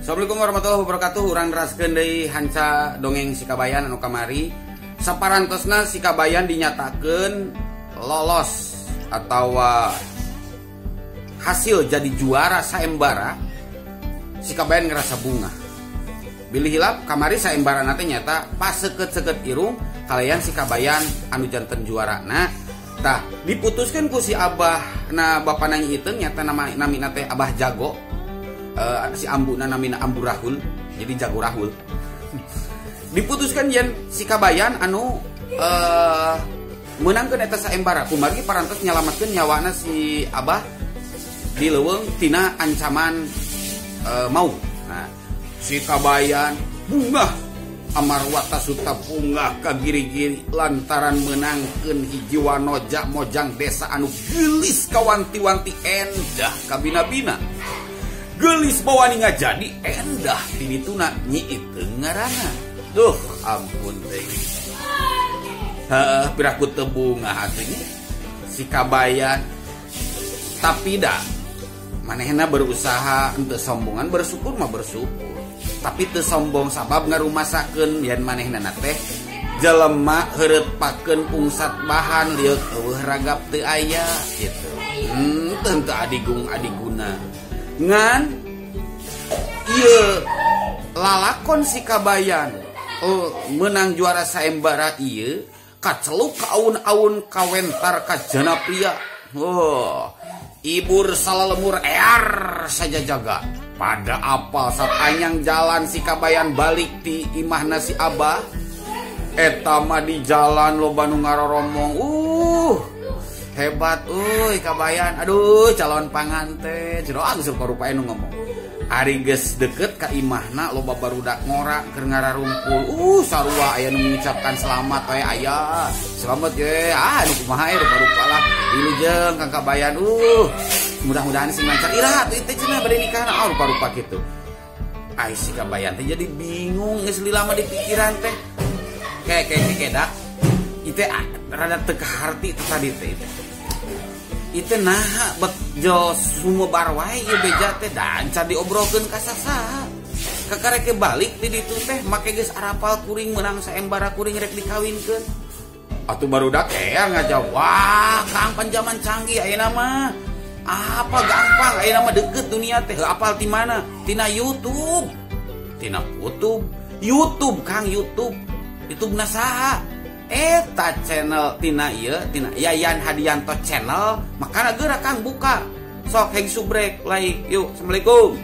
Assalamualaikum warahmatullahi wabarakatuh. Urang neraskeun deui hanca dongeng si Kabayan anu kamari. Saparantosna si Kabayan dinyatakeun lolos atau hasil jadi juara sayembara. Si Kabayan ngerasa bunga. Bilih hilap kamari sayembara teh nyata paseukeut-seukeut irung kalian si Kabayan anu janten juara. Nah, tah diputuskeun ku si Abah na bapana Nyi Iteung nyata namina teh Abah Jago. Si ambuna namina Ambu Rahul, jadi Jago Rahul. Diputuskan yen si Kabayan anu meunangkeun eta sayembara kumargi parantos nyalametkeun nyawana si Abah di leuweung tina ancaman maut. Nah, si Kabayan bungah amarwata suta bungah ka giri-giri lantaran meunangkeun hiji wanoja mojang desa anu geulis kawanti-wanti endah kabina-bina. Geulis bawani ngajadi endah ti dituna Nyi Iteung ngaranna. Duh, ampun teh. Heuh, piraku teu bungah atuh nya si Kabayan. Tapi da manehna berusaha henteu sombongan, bersyukur mah bersyukur. Tapi teu sombong sabab ngarumasakeun yen manehna teh jelema heureut pakeun pungsat bahan lieuk eueuh ragap teu aya kitu. Teu adigung adiguna. Ngan ieu lalakon si Kabayan menang juara sayembara ieu kaceluk ka aun-aun kawentar ka jana pria. Oh, ibur salalemur ear saja jaga. Pada apal saat anyang jalan si Kabayan balik ti imahna si Abah, eta mah di jalan loba nu ngaroromong. Hebat euy Kabayan, aduh calon panganten jero geus rupa-rupa nu ngomong. Ari geus deket ka imahna loba barudak ngora keur ngararumpul. Sarua aya nu mengucapkan selamat we aya. Selamat ye, anu kumaha ye rupa-rupa lah. Wilujeng Kang Kabayan, mudah-mudahan sing lancar. Iraha atuh teh cenah bade nikahna, rupa-rupa kitu. Ai si Kabayan teh jadi bingung geus lila mah di pikiran teh. Kayak dak. Itu rada teu kaharti teh tadi teh. Itu naha bekjo sumebar wae ieu beja teh dan can diobrolkeun ka sasaha. Kakareke balik di ditu teh make geus arapal kuring meunang sayembara kuring rek dikawinkeun. Atuh barudak ea ngajawab, wah Kang pan zaman canggih ayeuna mah. Apa gampang ayeuna mah deket dunia teh. Apal ti mana? Tina YouTube. Tina YouTube. YouTube Kang YouTube. YouTube na saha? Eta channel tina ieu tina Yayan Hadianto channel, makana geura Kang buka. Sok heng subrek like yuk. Assalamualaikum.